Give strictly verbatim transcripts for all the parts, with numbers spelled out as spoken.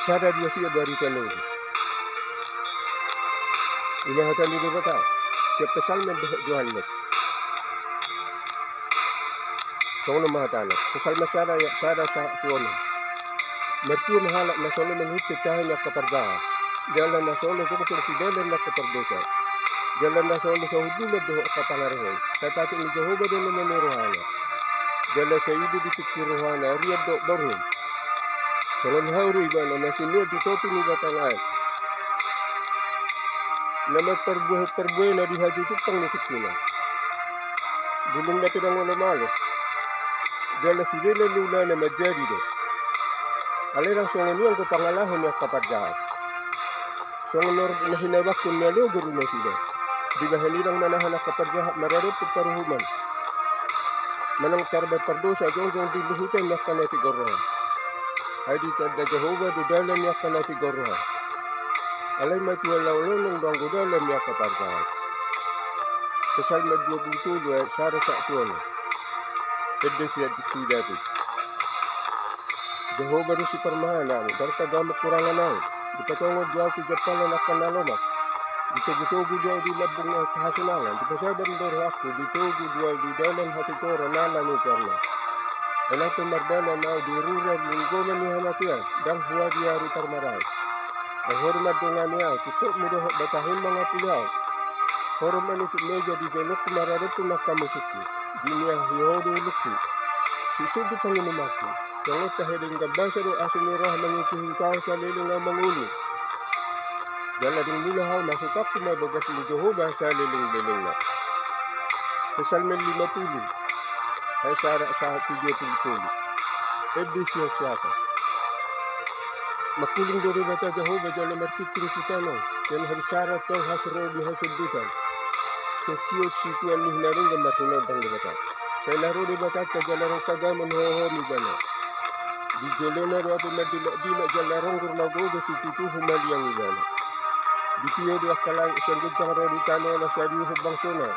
Sada dua sia barita na uli. Ima hata ni Debata sian Psalmen dohot Johannes. Songon on ma hatana, Psalmen sada ayat sada sahat tu onom. Martua ma halak na solo mangihuthon tahi ni angka parjahat, jala na solo jongjong tu dalan ni angka pardosa, jala na solo sahundulan dohot angka pangarehon. Sai patik ni Jahowa do na manangi rohana, jala sai i do dipingkiri rohana arian dohot borngin. Songon hau do ibana na sinuan di topi ni batang aek, na mamparbuehon parbuena di hajumpang ni tingkina. Bulungna pe ndang olo malos, jala sude na niulana manjadi do. Alai ndang songon i anggo pangalaho ni angka parjahat. Songon orbuk na hinabanghon na logo do nasida. Dibahen i ndang manahan angka parjahat maradophon paruhuman, manang tarbahen pardosa jongjong di luhutan ni angka na tigor roha. Ai ditanda Jahowa do dalan ni angka na tigor roha. Alai matua laolonong do anggo dalan ni angka parjahat. Psalmen dua pulu tolu ayat sada sahat tu onom. Ende sian si David. Jahowa do siparmahan ahu, ndang tagamon hurangan ahu. Dipatongon do ahu tu jampalan angka na lomak. Ditogutogu do ahu di lambung ni angka hasonangan. Dipasabar do rohangku, ditogu do ahu di dalan hatigoran ala ni goarna. Ai nang pe mardalan ahu di rura linggoman ni hamatean, ndang huabiari parmaraan. Ai Ho do mandongani ahu, tungkotmu dohot batahim mangapuli ahu. Ho do manutup meja di jolongku maradophon angka musungku. Diniahi Ho do ulungku, suksuk do panginumanku. Songon tahe denggan basa do asi ni roha mangihuthon ahu saleleng ahu mangolu. Jala dung mulak ahu, masukanku ma bagas ni Jahowa salelenglelengna. Psalmen lima pulu ayat sada sahat tu dua pulu tolu. Ende sian si Asaf. Mangkuling do Debata Jahowa jala martingting tu tano, sian habisaran tolhas ro di hasondutan, sian Sion situan ni na denggan marsinondang Debata. Sai na ro Debatanta jala ndang tagamon hohom ibana. Di jolona do api mandilakdilak jala ronggur na gogo situtu humaliang ibana. Ditio do angka langit sian ginjang ro di tano na sadia hubangsona.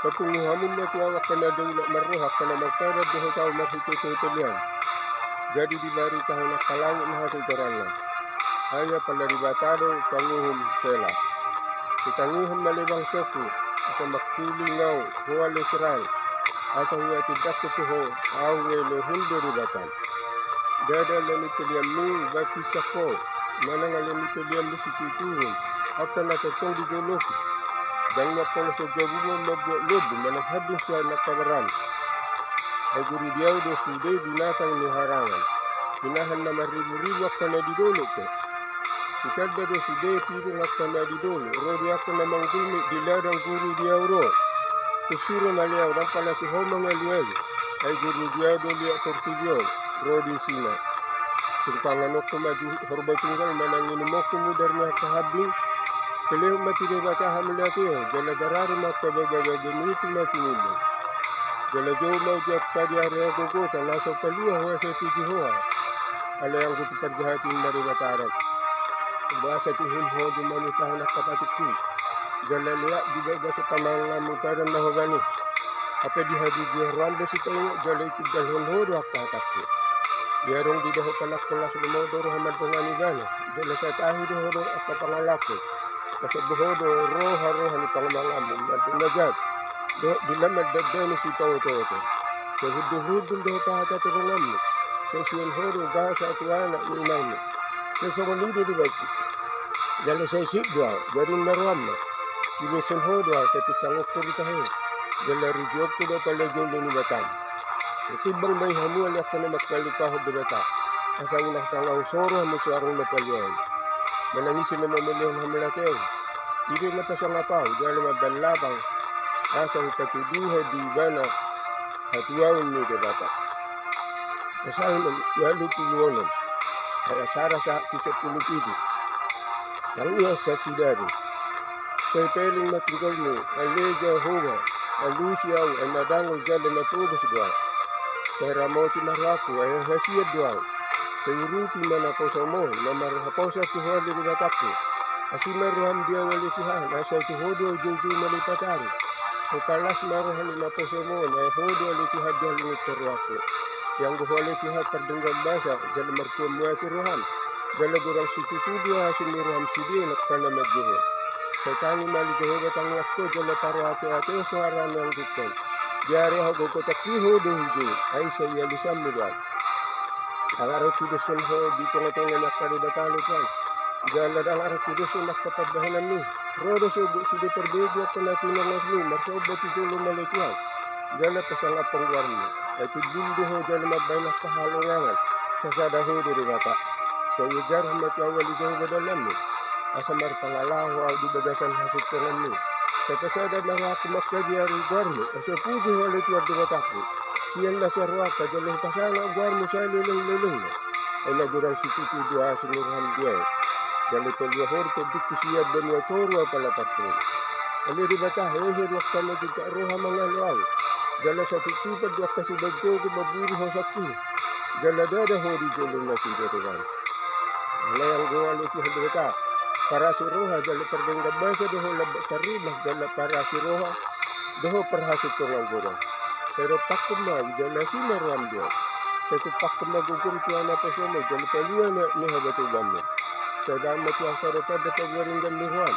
Papungu hamu ma tu ahu angka na daulat marroha, angka na marpadan dohot ahu marhitehite pelean. Jadi dibaritahon angka langit ma hatigoranna. Ai apala Debata do panguhum. Sela. Sai tangihon ma ale bangsongku, asa mangkuling ahu, ho ale Israel, asa huhatindangkon tu ho, ahu Elohim do Debatam. Ndada ale ni peleanmi baen pinsan ho, manang ale ni peleanmi situtuhon, angka na tongtong di jolom. Ndang mampolos jabumon mambuat lombu manang handung sian angka baram. Ai guru di ahu do sude binatang ni harangan, pinahan na marriburibu angka na di dolok pe. Hutanda do sude pidong angka na di dolok, ro do angka na manggulmit di ladang. Guru di ahu do, tung suro ma ale ahu, ndang pala tu ho mangalualu. Ai guru di ahu do liat portibi on, ro do isina. Tung panganonku ma juhut horbo tunggal manang inumonku mudar ni angka hambing. Pelehon ma tu Debata hamauliateon, jala garari ma angka bagabaga ni tingki na tinindung. Jala jou ma uju ampadi ari hagogotan, asa hupalua ho asa hupuji ho ahu. Alai anggo tu parjahat i ma Debata rap. Boasa tuhum ho do mamutahon angka patikki, jala leak di bagasan pamanganmu padan na hobani? Hape di habibiaran do sipaingot, jala itinggalhon ho do angka hatangku. Ia adong didok ho palas-palas lomo do roha mandongani ibana, jala sai tahi do ho do angka pangalangku. Pasombu ho do roha-roha ni pamanganmu mandok na jat, dohot di lam mandandani sipaoto-oto. Sai hundul-hundul do ho pahatahon ronganmu, sai suan ho do gaho sahat tu anak ni inangmu. Sai songon i do dibahen. Jala sai sip do ahu, jadi na roham ma. Tiloshon ho do ahu, sai pinsangonku do tahe. Jala rujionku do pala jolo ni Debatam. Sai timbang ma i hamu ale angka na mangkalupahon Debata, asa unang sanga husoro hamu suarana palian. Manang ise na mamolehon hamauliateon, i do na pasangap ahu jala mambahen lapang, asa hupatuduhon di ibana hatuaon ni Debata. Psalmen ualu pulu onom, ayat sada sahat tu sampulu pitu. Tangiang sian si David. Sai peleng ma tingkolmu, ale Jahowa, alusi ahu, ai na dangol jala na pogos do ahu. Sai ramoti ma rohangku, ai hasian do ahu. Sai urupi ma naposam on, na marhaposan tu Ho ale Debatangku. Asi ma roham di ahu ale Tuhan, asa tu Ho do ahu joujou malepat ari. Sai palas ma roha ni naposam on, ai Ho do ale Tuhan di halingothon rohangku. Ianggo Ho ale Tuhan pardenggan basa, jala martua muati roham. Jala godang situtu do asi ni roham sude nangkin na manjou Ho. Sai tangi ma ale Jahowa tangiangku, jala paroateate soara ni anggukon. Di ari hagogotanki Ho do hujou, ai sai alusanmu do ahu. Ndang adong tudoshon Ho di tongatonga ni angka debata ale Tuhan. Jala ndang adong tudoshon angka pambahenanmi. Ro do sogot sude parbegu angka na tinongasmi, marsomba tu jolom ale Tuhan. Jala pasangaphon goarmu. Ai timbul do Ho jala mambahen angka halongangan. Sasada Ho do Debata. Sai ajarhon ma tu ahu ale Jahowa dalanmu. Asa marpangalaho ahu di bagasan hasintonganmi. Sai pasada ma rohangku mangkabiari goarmu. Asa puji Ho ale Tuhan Debatangku. Sian nasa rohangka jala hupasangap goarmu saleleng-lelengna. Ai na godang situtu do asi ni roham di ahu. Jala paluahon tondingku sian banua toru apala parpulu. Ale Debata, hehe do angka na jugak roha mangalo ahu. Jala satutupan do angka sibagogo mamburu hosangki. Jala ndada Ho di jolo nasida do bang. Alai anggo ale Tuhan Debata, parasi roha jala pardenggan basa do Ho, lambok tarrimas jala parasi roha do Ho, parhasintongan godang. Sai dompakkon ma jala asi ma roham di ahu. Sai tumpakkon ma gogom tu ahu naposomu jala palua ni habatobanmu. Sai bahen ma tu ahu sada tanda pabuaringgan ni roham.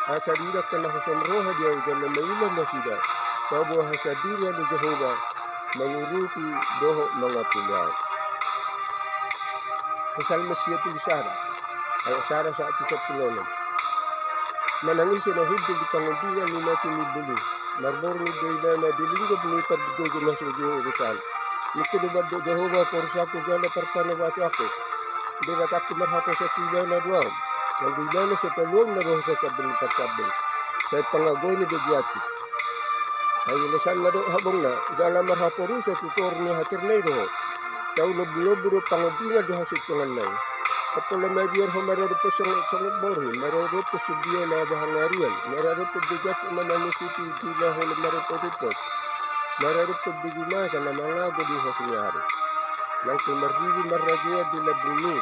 Asa diida angka na hosom roha di ahu jala mailang nasida. Paboa hasandiri ale Jahowa mangurupi dohot mangampuli ahu. Psalmen sia pulu sada, ayat sada sahat tu sampulu onom. Manang ise na hundul di pangondingan ni na tumimul i, marborngin do ibana di linggoman ni pargogo na so jolo urusan. Ningku do bahen dohot Jahowa porusangku jala partanobatoanku. Debatangku, marhaposan tu ibana do ahu. Anggo ibana sai paluaonna do Ho sasambing parsambing. Sai pangagoon ni beguanti. Sai ulosanna do habongna, jala marhaporusan tu toru ni hatirna i do Ho. Tau lombulombu do pangondingan di hasintonganna i. Apala mabiar Ho maradophon songon, songon borngin, maradophon sumbia na bahan arian, maradophon begat na manusiti di na holom marimpotimpot, maradophon begu masa na mangago di hos ni ari. Nang pe marribu marragean di lambungmi,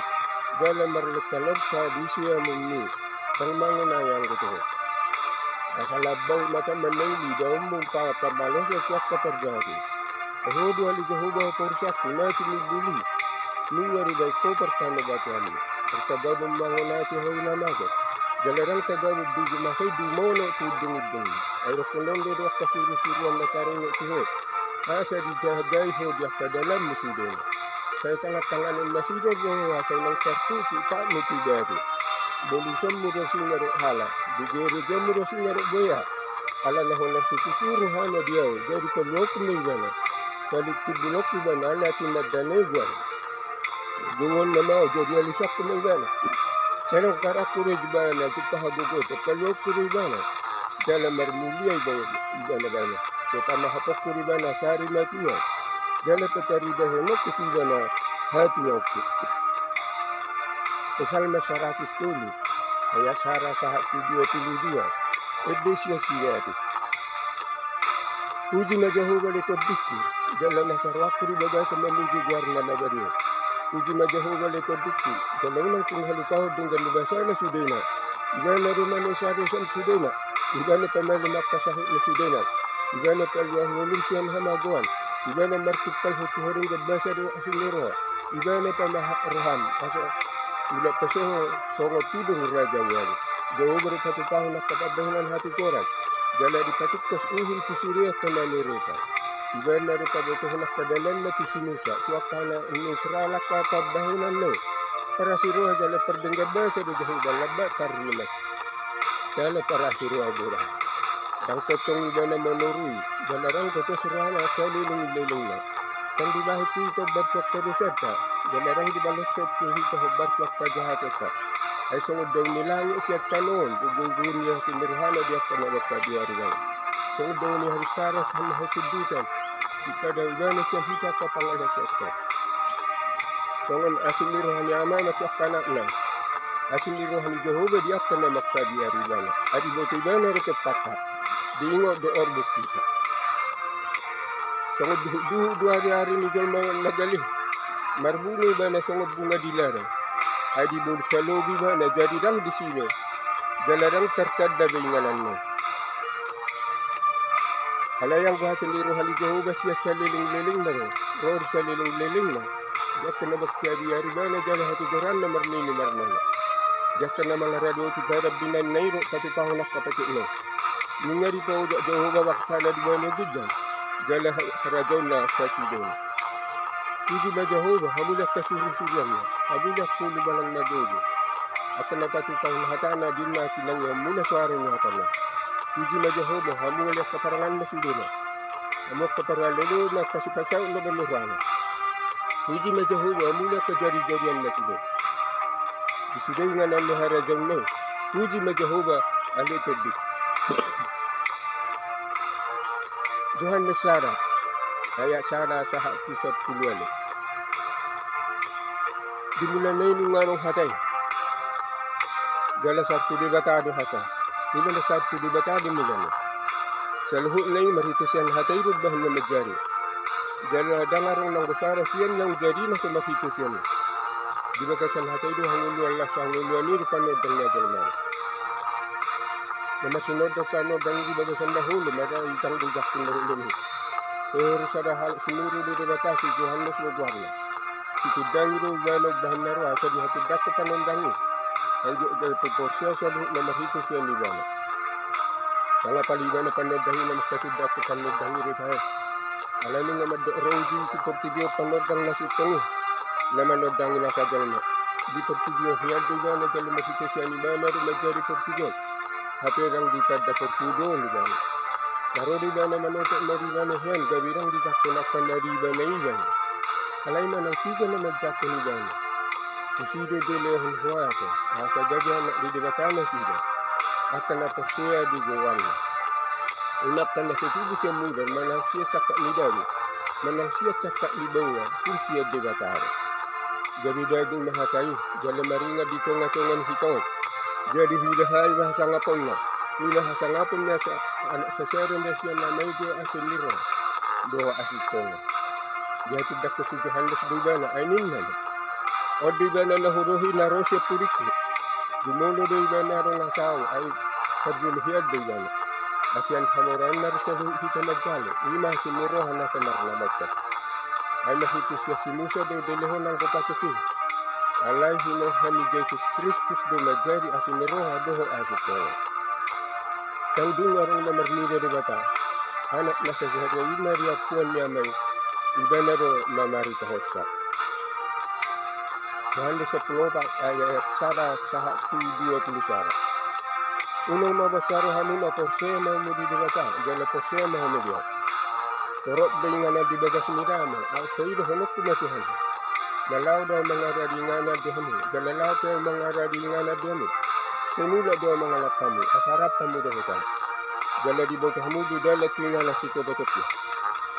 jala marloksaloksa di siamunmi, ndang mangonai anggo tu Ho. Asa lambok ma taman na uli daonmu pa-, pamalosan tu angka parjahat i. Ho do ale Jahowa porusangku na tumimul i. Nunga dibahen Ho partanobatoanmi. Ndang tagabon mangonati hau na mago. Jala ndang tagabon begu masa i dumono tu undungundung i. Ai dohonon do angka surusuruan na tarungut tu Ho. Asa dijagai Ho di angka dalanmu sudena. Sai tangantanganon nasida do Ho asa unang tartutu patmu tu datu. Bolusonmu do singa dohot hala. Digeregeonmu do singa dohot boya. Ala na holan situtu rohana di ahu, jadi paluahonku ma ibana. Paling timbulonku ibana, ala tumanda na i goar. Goarna ma ahu, jadi alusanku ma ibana. Sai naung karangku do ibana, jumpa hagogotan, paluahonku do ibana. Jala marmulia ibana, ibana bana. Sai pamahapkonku do ibana, sari matua. Jala pataridahononku tu ibana, hatuaonku. Psalmen saratus tolu, ayat sada sahat tu dua pulu dua. Ende sian si Daud. Puji ma Jahowa ale tondingku, jala nasa rohangku di bagasan mamuji goarna na badia. Puji ma Jahowa ale tondingku, jala unang tung halupahon denggan ni basana sudena. Ibana do manesadesa sudena, ibana pamalum angka sahitna sudena. Ibana paluahon olum sian hamagoan, ibana martumpalhon tu haringgan basa dohot asi ni roha. Ibana pamaha roham, asa mulak pasoho songon pidung raja ualu. Jahowa do patupahon angka pambahenan hatigoran, jala dipatingkos uhum tu sude angka na nirupa. Ibana do pabotohon angka dalanna tu si Musa, tu angka anak ni Israel angka pambahenanna i. Parasi roha jala pardenggan basa do Jahowa, lambok tarrimas. Jala parasi roha godang. Ndang tongtong ibana manorui, jala ndang totos rohana saleleng-lelengna. Ndang dibahen tu hita hombar tu angka dosanta, jala ndang dibalos tu hita hombar tu angka jahatonta. Ai songon dao ni langit sian tano on, gogo-gogo ni asi ni rohana di angka na mangkabiari. Songon dao ni habinsaran sian hatinditan, dipadao ibana sian hita angka pangalaosionta. Songon asi ni roha ni ama ma tu angka anakna, asi ni roha ni Jahowa di angka na mangkabiari ibana. Ai diboto ibana do tompakta, diingot do orbuk hita. Songon duhutduhut do ariari ni jolma na galih, marbunga ibana songon bunga di ladang. Ai dibolus halogi ibana, jadi ndang disida, jala ndang tartanda be ingananna. Alai anggo hasea ni roha ni Jahowa sian saleleng-lelengna do, ro di saleleng-lelengna. Di angka na mangkabiari ibana jala hatigoranna marnini marnono. Di angka na mangaradoti parambinaanna i do patupahon angka patikna i. Nunga dipaojak Jahowa bangsana di banua ginjang, jala harajaonna sasudena. Puji ma Jahowa, hamu angka surisurianna, hamu angka ulubalang na gogo. Angka na patupahon hatana di na tinangianmuna soara ni hatana. Puji ma Jahowa, hamu angka paranganna sudena, hamu angka paraleona, angka sipasaut na boi rohana. Puji ma Jahowa, hamu angka jarijarianna sude. Di sude inganan ni harajaonna i. Puji ma Jahowa, ale tondi. Johannes sada, ayat sada sahat tu sampulu ualu. Di mulana i nunga adong Hata i. Jala sahat tu Debata do Hata i. Di mulana sahat tu Debata di mulana i. Saluhutna i marhite sian Hata i do umbahen na manjadi. Jala ndang adong nanggo sada sian naung jadi na so marhite sian i. Di bagasan Hata i do hangoluan, laos hangoluan i do panondang ni jolma i. Na marsinondang panondang i di bagasan na holo, maka i ndang didok na holo i. Ro sada halak sinuru ni Debata, si Johannes do goarna. Sitindangi do ibana umbahen na ro asa dihatindangkon panondang i. Anggiat gabe porsea saluhutna marhite sian ibana. Ndang apala ibana panondang i na manghatindangkon panondang i do tahe. Alani nunga mandok ro uju tu portibi on panondang na sintong i, na manondangi nasa jolma. Di portibi on hian do ibana jala marhite sian ibana do manjadi portibi on. Hape ndang ditanda portibi on ibana. Na ro do ibana manopot ma di ibana hian gabe ndang dijangkon angka na di ibana i ibana. Alai manang piga na manjangkon ibana, tusi do dilehon huaso asa gabe anak ni Debata nasida, angka na porsea di goarna. Ima angka na so tubu sian mudar, manang sian sangkap ni dabu, manang sian sangkap ni baoa, tung sian Debata do. Gabe daging ma Hata i, jala maringan di tongatonga ni hita on. Jadi huida hami ma hasangaponna. Huida hasangapon ni asa, anak sasada na sian Ama i do asi ni roha dohot asi ni tonga. Dihatindangkon si Johannes do ibana, ai ninna ma. On do ibana na hurohi na ro sian pudingku. Jumolo do ibana ro nasa au, ai parjolo hian do ibana. Ai sian hamoraonna do saluhut hita manjalo, ima asi ni roha na so marnamota. Ai marhite sian si Musa do dilehon anggo patik i. Alai hinaholongan ni Jesus Kristus do manjadi asi ni roha dohot asi ni tonga. Ndang dung adong na marnida Debata, Anak na sasada i na riampuon ni Ama i, ibana do na maritahonsa. Johannes sampulu opat ayat sada sahat tu dua pulu sada. Unang mabasa rohamuna, porsea ma hamu di Debata, jala porsea ma hamu di ahu. Torop do inganan di bagas ni damang, ai so idohononku ma tu hamu. Na laho do ahu mangaradi inganan di hamu, jala laho pe ahu mangaradi inganan di hamu. Sai mulak do ahu mangalap hamu, asa rap hamu dohot ahu. Jala diboto hamu do dalan tu inganan sitobotopi.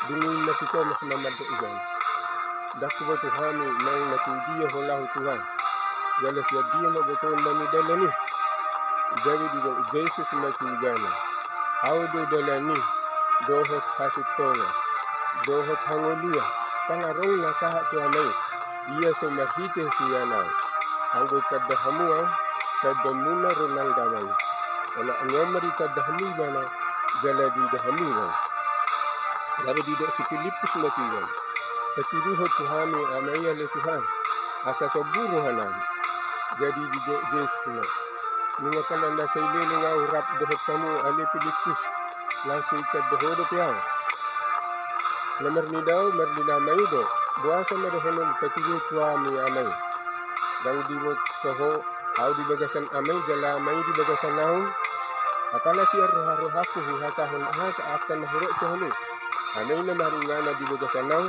Dung i ninna si Tomas ma mandok ibana. Ndang huboto hami naung na tu dia ho laho Tuhan. Jala sian dia ma botoonnami dalan i? Gabe didok Jesus ma tu ibana. Ahu do dalan i, dohot hasintonga, dohot hangoluan. Ndang adong na sahat tu Ama i, ia so marhite sian ahu. Anggo itanda hamu ahu, tandaonmuna do nang damang i. Ala ni on ma ditanda hamu ibana, jala diida hamu ibana. Gabe didok si Pilippus ma tu ibana. Patuduhon tu hami Ama i ale Tuhan, asa sombu rohanami. Jadi didok Jesus ma. Nunga pala na sai leleng ahu rap dohot hamu ale Pilippus, laos so itanda ho dope ahu. Na marnida ahu, marnida Ama i do. Boasa ma dohonon patuduhon tu hami Ama i? Ndang diboto ho ahu di bagasan Ama i jala Ama i di bagasan ahu? Apala sian roharohangku huhatahon hata angka na hudok tu hamu. Ama i na maringanan di bagasan ahu,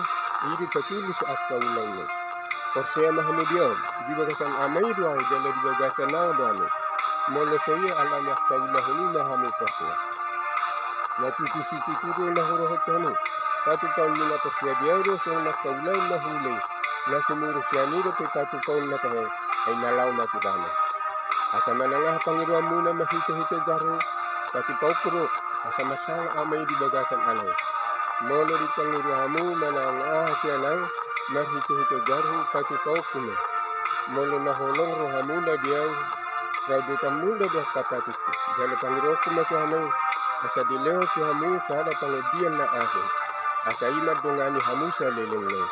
i do patulus angka ulaonna i. Porsea ma hamu di ahu, di bagasan Ama i do ahu jala di bagasan ahu do Ama i. Molo so i, ala ni angka ulaon i ma hamu porsea. Na tutu situtu do na hudokhon tu hamu. Patupaon ni na porsea di ahu do songon angka ulaon na huula i. Na sumurung sian i dope patupaonna tahe, ai na laho ma tu damang. Asa manang aha pangidoanmuna marhitehite goarhu, patupaonku do, asa marsangap Ama i di bagasan Anak i. Molo dipangido hamu manang aha sian ahu marhitehite goarhu, patupaonku ma. Molo na holong rohamuna di ahu, rap dohononmuna do angka patikku. Jala pangidoonku ma tu Ama i, asa dilehon tu hamu sada pangondian na asing, asa i mandongani hamu saleleng na i.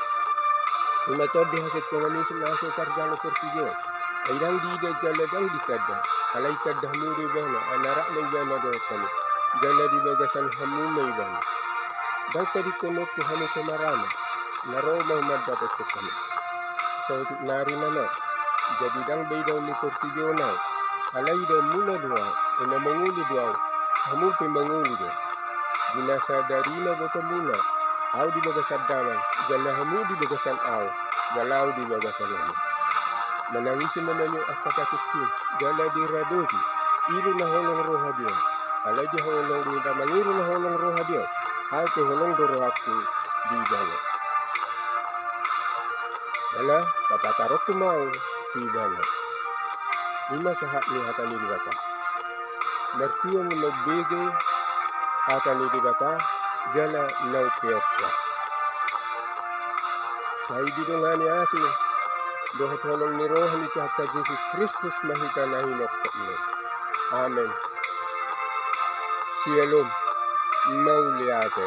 Ima tondi hasintongan i na so tarjalo portibi on. Ai ndang diida jala ndang ditanda, alai tanda hamu do ibana, ai na rap ma ibana dohot hamu, jala di bagasan hamu ma ibana. Ndang tadingkononku hamu so marama, na ro ma humandapothon hamu. Saotik nari nama, jadi ndang be idaon ni portibi on ahu, alai idaonmuna do ahu, ai na mangolu do ahu, hamu pe mangolu do. Di na sadari na botomuna, ahu di bagasan damang, jala hamu di bagasan ahu, jala ahu di bagasan hamu. Manang ise ma manjou angka patikki, jala diradoti, i do na holong roha di ahu. Alai di holong ni damang i do na holong roha di ahu, ahu pe holong do rohangku di ibana. Jala papataronku ma ahu tu ibana. Ima sahat ni hata ni Debata. Martua ma na umbege hata ni Debata, jala na umpeopsa. Sai didongani asi dohot holong ni roha ni Tuhanta Jesus Kristus ma hita na hinongkop ni. Amen. Syalom. Mauliate.